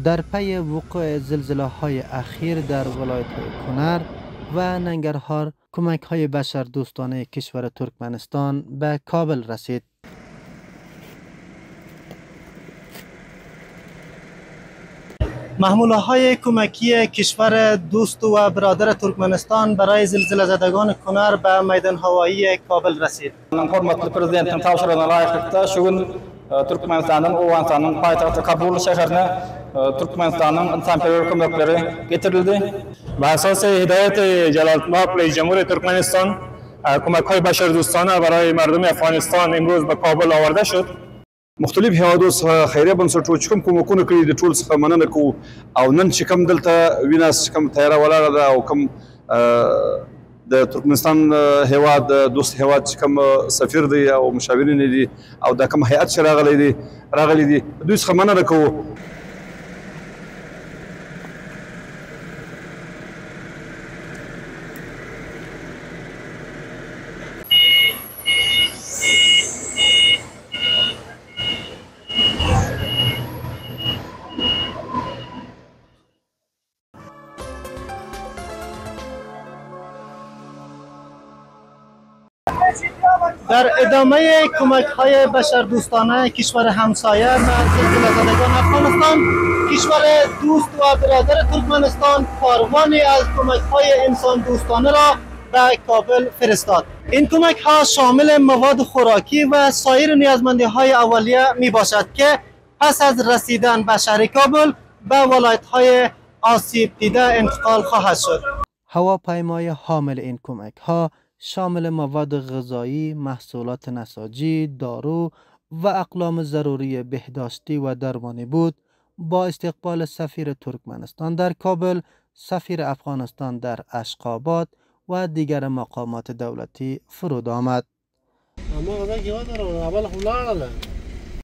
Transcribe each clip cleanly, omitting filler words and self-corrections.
در پی وقوع زلزله های اخیر در ولایت های کنر و ننگرهار، کمک های بشردوستانه کشور ترکمنستان به کابل رسید. محموله های کمکی کشور دوست و برادر ترکمنستان برای زلزله زدگان کنر به میدان هوایی کابل رسید. Hormatly Prezidentiň tabşyrygyna laýyklykda şu gün Türkmenistanyň Owganystanyň paýtagty Kabul şäherine Türkmenistanyň ynsanperwer kömekleri getirildi. بر اساس هدایت جلالتمآب رئیس جمهور ترکمنستان، کمک‌های بشردوستانه برای مردم افغانستان امروز به کابل آورده شد. مختلف هیوادو څخه خیریه بنسټو چې کوم کومکونه کړي، د ټول څخه مننه کوو. او نن چې کوم دلته ویناست، چې کوم طیاره ولاړه ده او کوم د ترکمنستان هیواد دوست هیواد چې کوم سفیر دی او مشاورین دي او دا کوم هیئت چې راغلی دی، دوی څخه مننه کوو. در ادامه کمک های بشردوستانه کشور همسایه و زلزله زدگان افغانستان، کشور دوست و برادر ترکمنستان کاروانی از کمک های انسان دوستانه را به کابل فرستاد. این کمک ها شامل مواد خوراکی و سایر نیازمندی های اولیه می باشد که پس از رسیدن به شهر کابل به ولایت های آسیب دیده انتقال خواهد شد. هواپیمای حامل این کمک ها شامل مواد غذایی، محصولات نساجی، دارو و اقلام ضروری بهداشتی و درمانی بود، با استقبال سفیر ترکمنستان در کابل، سفیر افغانستان در عشق‌آباد و دیگر مقامات دولتی فرود آمد.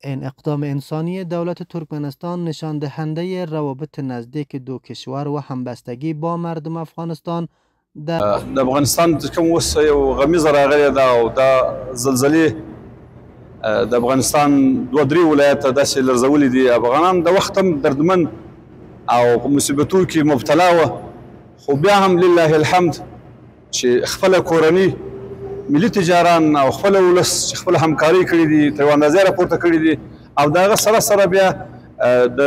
این اقدام انسانی دولت ترکمنستان نشان دهنده روابط نزدیک دو کشور و همبستگی با مردم افغانستان در د افغانستان کوم اوس یو غمیزه راغلې ده او دا زلزلې د افغانستان دوه درې ولایت داسې لرزولې دي. افغانان د وخت هم دردمن او په مصیبتو کې مبتلا وه، خو بیا هم لله الحمد چې خپله کورنۍ ملي تجاران او خپل ولس چې خپله همکاري کړې دي، تر یوه اندازې راپورته کړې دي. او د هغه سره سره بیا د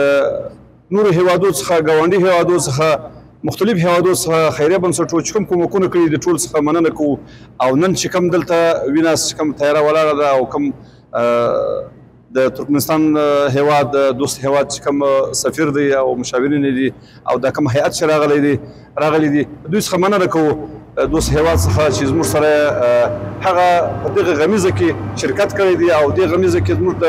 نورو هیوادو څخه، ګاونډي هیوادو څخه، مختلف هیوادو څخه خیریه بنسټو چې کوم کومکونه کړي، د ټول څخه مننه کوو. او نن چې کوم دلته ویناست، چې کوم طیاره ولاړه ده او کوم د ترکمنستان هیواد دوست هیواد چې کوم سفیر دی او مشاورین دي او دا کوم هیئت چې راغلی دی، دوی څخه مننه کوو، دوست هیواد څخه چې زموږ سره هغه په دغه غمیزه کې شرکت کړی دی او دې غمیزه کې زموږ د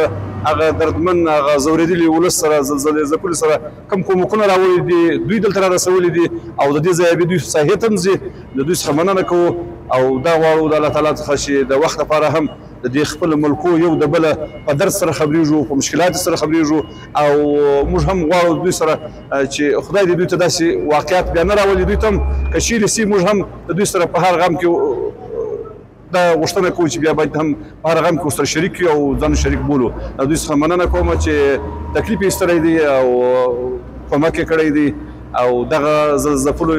هغه دردمن، هغه ځورېدلي ولس سره، زلزلې ځپلي سره کوم کومکونه راوړي دي، دوی دلته را رسولي دي او د دې ځایه به دوی ساحې ته هم ځي. د دوی څخه مننه کوو او دا غواړو د الله تعالی څخه چې د وخت لپاره هم د دې خپل ملکو یو د بله په درد سره خبرېږو، په مشکلاتو سره خبرېږو. او موږ هم غواړو دوی سره چې خدای دې دوی ته داسې واقعیت بیا نه راولي. دوی ته هم که چیرې سي، موږ هم د دوی سره په هر غم کې دا غوښتنه کوو چې بیا باید هم په هر غم کې ورسره شریک یو او ځان شریک بولو. له دوی څخه مننه کوم چې تکلیف یې ایستلی دی او کومک یې کړی دی او دغه زلزلو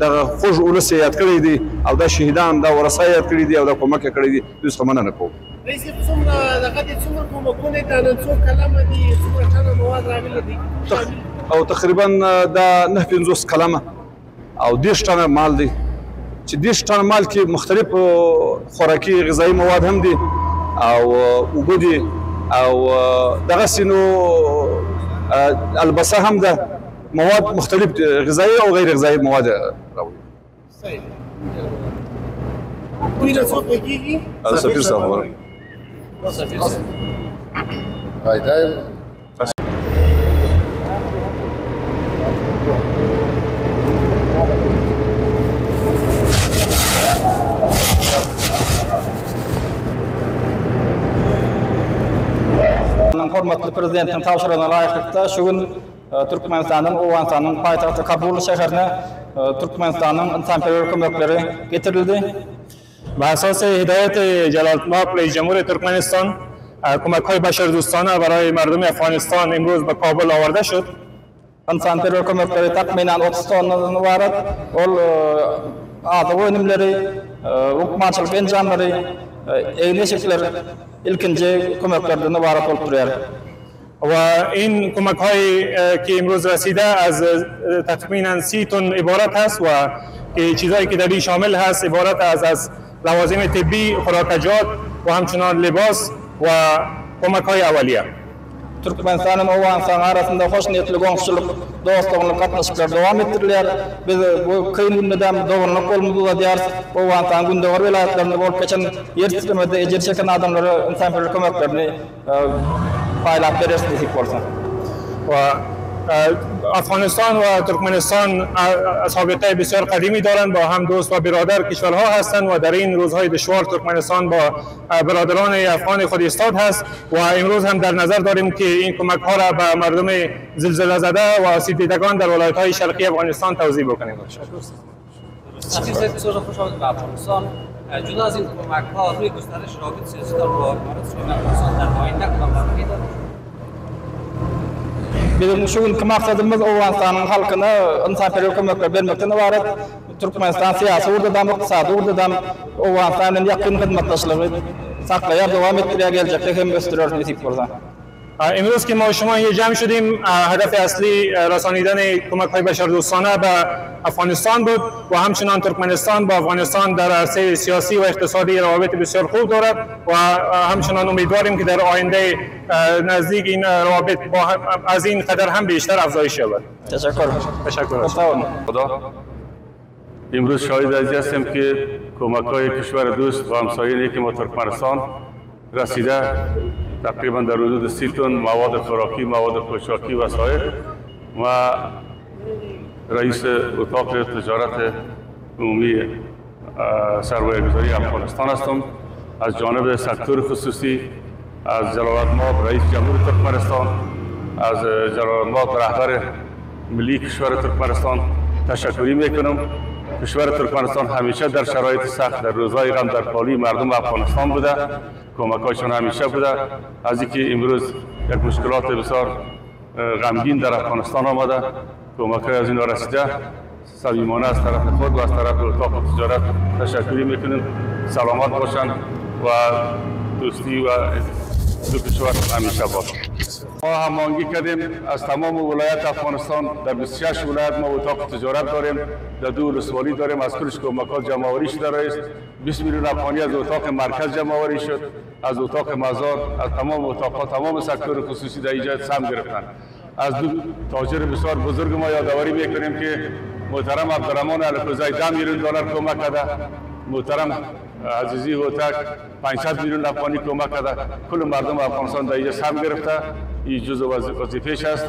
دغه خوږ ولس یې یاد کړی دی او دا شهیدان، دا ورثه یې یاد کړي دي او دا کومک یې کړی دی. دوی څخه مننه کوم. رئیس، څومره دغه دي، څومره کومکونه دي؟ نن څو قلمه دي، څومره ټنه مواد راغلي دي؟ او تقریبا دا 59 قلمه او 30 ټنه مال دی، چې 30 ټنه مال کې مختلف خوراکي غذایي مواد هم دي او اوبه دي او دغسې نو البسه هم ده. مواد مختلف دي، غذایي او غیر غذایي مواد راوړي. صحیح، دوی له څوک غږېږي؟ سفیر صاحب خبره. سفیر صاحب. Hormatly Prezidentiň tabşyrygyna laýyklykda şu gün Türkmenistanyň Owganystanyň paýtagty Kabul şäherine Türkmenistanyň ynsanperwer kömekleri getirildi. بر اساس هدایت جلالتمآب رئیس جمهور ترکمنستان، کمک های بشردوستانه برای مردم افغانستان امروز به کابل آورده شد. Ynsanperwer kömekleri takmynan 30 tonnadan ybarat. Ol azyk önümleri, lukmançylyk enjamlary, egin-eşikler ilkinji kömeklerden ybarat bolup durýar. و این کمک هایی که امروز رسیده از تقریبا 30 تن عبارت هست و چیزهایی که در این شامل هست عبارت از لوازم طبی، خوراکجات و همچنان لباس و کمک های اولیه. Türkmenistan hem Owganystanyň arasynda hoşniýetli goňşuçylyk, dostlukly gatnaşyklar dowam etdirilýär. Biz bu kyn günde hem doganlyk golumyzy uzadýarys. Owganystanyň gündogar welaýatlarynda bolup geçen ýer titremede ejir çeken adamlara ynsanperwer kömeklerini paýlap bereris nesip bolsa. و افغانستان و ترکمنستان سابقه بسیار قدیمی دارند، با هم دوست و برادر کشورها هستند و در این روزهای دشوار ترکمنستان با برادران افغان خود ایستاد هست و امروز هم در نظر داریم که این کمک ها را به مردم زلزله زده و آسیب دیدگان در ولایت های شرقی افغانستان توزیع بکنیم. خوش آمدید به افغانستان. جدا از این کمک ها روی گسترش روابط سیاسی با امارات اسلامی افغانستان در آینده کدام برنامه‌ای دارد؟ Biziň şu günki maksadymyz Owganystanyň halkyna ynsanperwer kömekler bermekden ybarat. Türkmenistan syýasy ugurda da, ykdysady ugurda da Owganystan bilen ýakyn hyzmatdaşlygy saklaýar, dowam etdirýär, geljekde hem ösdürer nesip bolsa. امروز که ما شما اینجا جمع شدیم، هدف اصلی رسانیدن کمک های بشردوستانه به افغانستان بود و همچنان ترکمنستان با افغانستان در عرصه سیاسی و اقتصادی روابط بسیار خوب دارد و همچنان امیدواریم که در آینده نزدیک این روابط با از این قدر هم بیشتر افزایش یابد. تشکر. تشکر. خدا امروز شاهد از هستیم که کمک های کشور دوست و همسایه که ما ترکمنستان رسیده، تقریبا در حدود 30 تن مواد خوراکی، مواد پوشاکی و سایر. و رئیس اتاق تجارت عمومی سرمایه‌گذاری افغانستان هستم. از جانب سکتور خصوصی، از جلالت مآب رئیس جمهور ترکمنستان، از جلالت مآب رهبر ملی کشور ترکمنستان تشکری میکنم. کشور ترکمنستان همیشه در شرایط سخت، در روزهای غم، در پالی مردم افغانستان بوده، کمک‌هایشان همیشه بوده. از اینکه امروز یک مشکلات بسیار غمگین در افغانستان آمده، کمک‌های از اینا رسیده، صمیمانه از طرف خود و از طرف اتاق تجارت تشکری میکنیم. سلامت باشند و دوستی و دو کشور همیشه باشند. ما هماهنگی کردیم از تمام ولایت افغانستان، در 26 ولایت ما اتاق تجارت داریم، در 2 ولسوالی داریم، از کلش کمک‌ها جمع‌آوری شده است. 20 میلیون افغانی از اتاق مرکز جمع‌آوری شد، از اتاق مزار، از تمام اتاق‌ها، تمام سکتور خصوصی در اینجا سهم گرفتن. از دو تاجر بسیار بزرگ ما یادآوری میکنیم که محترم عبدالرحمن الکوزی 10 میلیون دلار کمک کرده، محترم عزیزی هوتک 500 میلیون افغانی کمک کرده. کل مردم افغانستان در اینجا سهم گرفته، این جزء وظیفه‌اش است.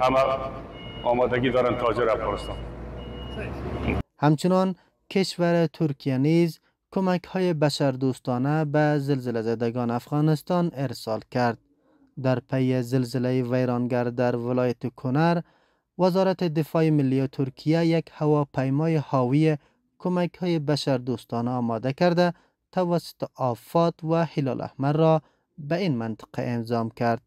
همه آمادگی دارن تاجر افغانستان. همچنان کشور ترکیه نیز کمک های بشردوستانه به زلزله زدگان افغانستان ارسال کرد. در پی زلزله ویرانگر در ولایت کنر، وزارت دفاع ملی ترکیه یک هواپیمای حاوی کمک های بشردوستانه آماده کرده توسط آفات و هلال احمر را به این منطقه اعزام کرد.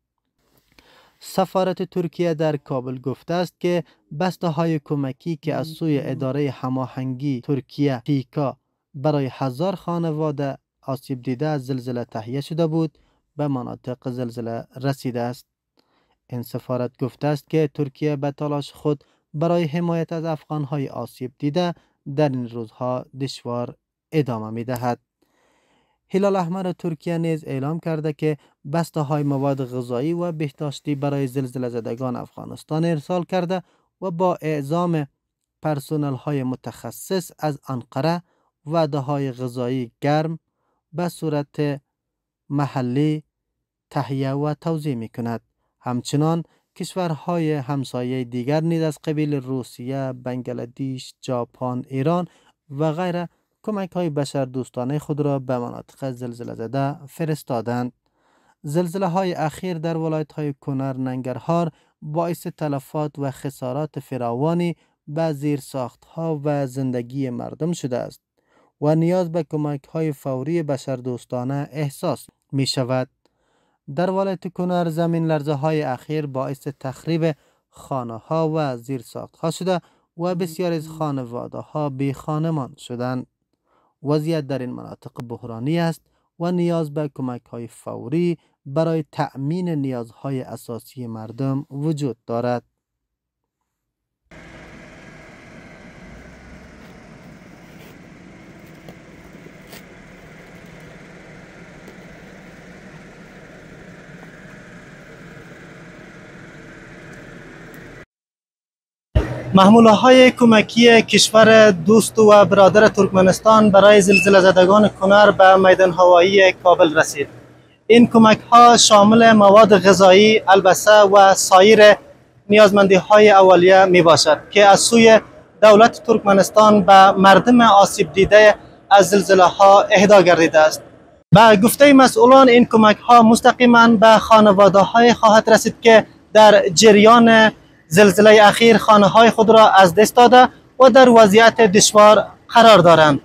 سفارت ترکیه در کابل گفته است که بسته های کمکی که از سوی اداره هماهنگی ترکیه تیکا برای 1000 خانواده آسیب دیده از زلزله تهیه شده بود، به مناطق زلزله رسیده است. این سفارت گفته است که ترکیه به تلاش خود برای حمایت از افغانهای آسیب دیده در این روزها دشوار ادامه می دهد. هلال احمر ترکیه نیز اعلام کرده که بسته های مواد غذایی و بهداشتی برای زلزله زدگان افغانستان ارسال کرده و با اعزام پرسنل های متخصص از انقره وعده های غذایی گرم به صورت محلی تهیه و توزیع می کند. همچنان کشورهای همسایه دیگر نیز از قبیل روسیه، بنگلادیش، ژاپن، ایران و غیره کمک های بشردوستانه خود را به مناطق زلزله زده فرستادند. زلزله های اخیر در ولایت های کنر، ننگرهار باعث تلفات و خسارات فراوانی به زیرساخت ها و زندگی مردم شده است و نیاز به کمک های فوری بشردوستانه احساس می شود. در ولایت کنر زمین لرزه های اخیر باعث تخریب خانه ها و زیرساخت ها شده و بسیاری از خانواده ها بی خانمان شدند. وضعیت در این مناطق بحرانی است و نیاز به کمک های فوری برای تأمین نیازهای اساسی مردم وجود دارد. محموله های کمکی کشور دوست و برادر ترکمنستان برای زلزله زدگان کنر به میدان هوایی کابل رسید. این کمک ها شامل مواد غذایی، البسه و سایر نیازمندی های اولیه می باشد که از سوی دولت ترکمنستان به مردم آسیب دیده از زلزله ها اهدا گردیده است. به گفته مسئولان این کمک ها مستقیما به خانواده های خواهد رسید که در جریان زلزله اخیر خانه های خود را از دست داده و در وضعیت دشوار قرار دارند.